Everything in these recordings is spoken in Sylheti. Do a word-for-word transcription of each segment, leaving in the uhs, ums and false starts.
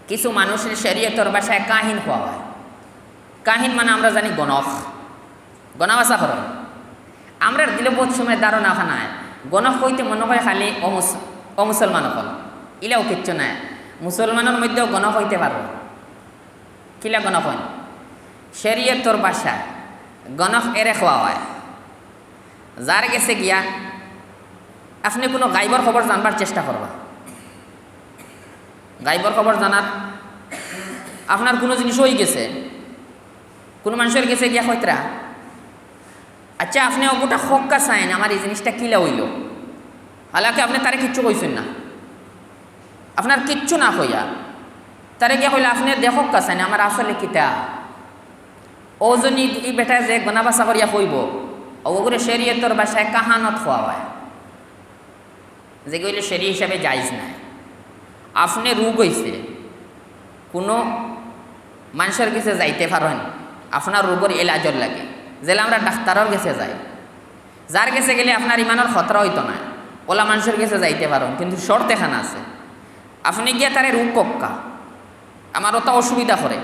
কিছু মানুষরে শরিয়তর ভাষায় কাহিন কওয়া অয়। কাহিন মানে আমরা জানি গণক, গনা-বাছা করইন। আমরার দিলো বউত সময় ধারণা অখান আয়, গণক কইতে মনো অয় খালি অমুস-, অমুসলমান অকল, ইলাও কিচ্ছু নায়। মুসলমানর মধ্যেও গণক অইতে পারইন। কিলা গণক অইন? শরিয়তর ভাষায় গণক এরে কওয়া অয়, যার গেছে গিয়া আপনে কুনু গাইবর খবর জানবার চেষ্টা করবা। গাইবর খবর জানার, আপনার কুনু জিনিস অইগেছে, কুনু মানষর গেছে গিয়া কইতরা, "আচ্ছা, আপনে অগুটা কউক্কা চাইন, আমার ই জিনিসটা কিলা অইলো?" হালাকি আপনে তারে কিচ্ছু কইছইন না, আপনার কিচ্ছু না কইয়া তারে গিয়া কইলা, "আপনে দেখউক্কা চাইন, আমার আসলে কিতা?" অউ যুদি ই বেটায় যে গনা-বাছা করিয়া কইবো, অগুরে শরিয়তর ভাষায় কাহানত কওয়া অয়, যেগু অইলো শরি হিসাবে জায়েজ নায়। আপনে রোগ অইছে, কুনু মানষর গেছে যাইতে পারইন আপনার রোগর এলাজর লাগি, যেলা আমরা ডাক্তারর গেছে যাই, যার গেছে গেলে আপনার ইমানর খতরা অইতো নায়, অলা মানষর গেছে যাইতে পারইন, কিন্তু শর্ত এখান আছে, আপনে গিয়া তারে রোগ কউক্কা, আমার অটা অসুবিধা করে।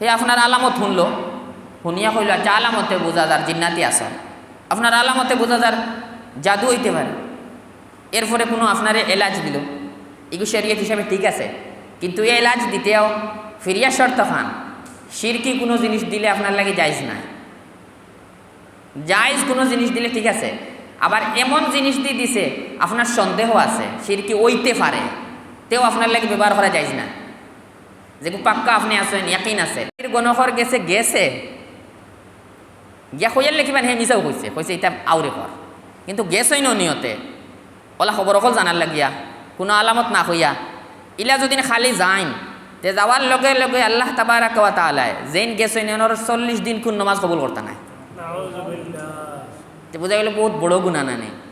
হে আপনার আলামত হুনলো, হুনিয়া কইলো, "আচ্ছা, আলামতে বুঝা যার জিন্নাতি আছইন, আপনার আলামতে বুঝা যার জাদু অইতে পারে।" এরপরে কুনু আপনারে এলাজ দিলো, ইগু শরিয়ত হিসাবে ঠিক আছে, কিন্তু এই এলাজ দিতেও ফিরিয়া শর্ত খান, শিরকি কুনু জিনিস দিলে আপনার লাগি জায়েজ নায়। জায়েজ কুনু জিনিস দিলে ঠিক আছে, আবার এমন জিনিস দি দিছে আপনার সন্দেহ আছে, শিরকি অইতে পারে, তেও আপনার লাগি ব্যবহার করা জায়েজ না। যেগু পাক্কা আপনে আছইন, ইয়াকিন আছে, গণকর গেছে গেছে, গিয়া কইয়ার লেখিবেন হে মিছাও কইছে, কইছে ইতা আউরে কর, কিন্তু গেছইন অউ নিয়তে, অলা খবর অকল জানার লাগিয়া, কুনু আলামত না কইয়া, ইলা যুদি খালি যাইন, তে যাওয়ার লগে লগে আল্লাহ তাবারাকা ওয়া তাআলায় যেইন গেছইন, এনর চল্লিশ দিন কুনু নমাজ কবুল করতা নায়। নাউজুবিল্লাহ। তে বুঝা গেলো বউত বড় গুনা না নি?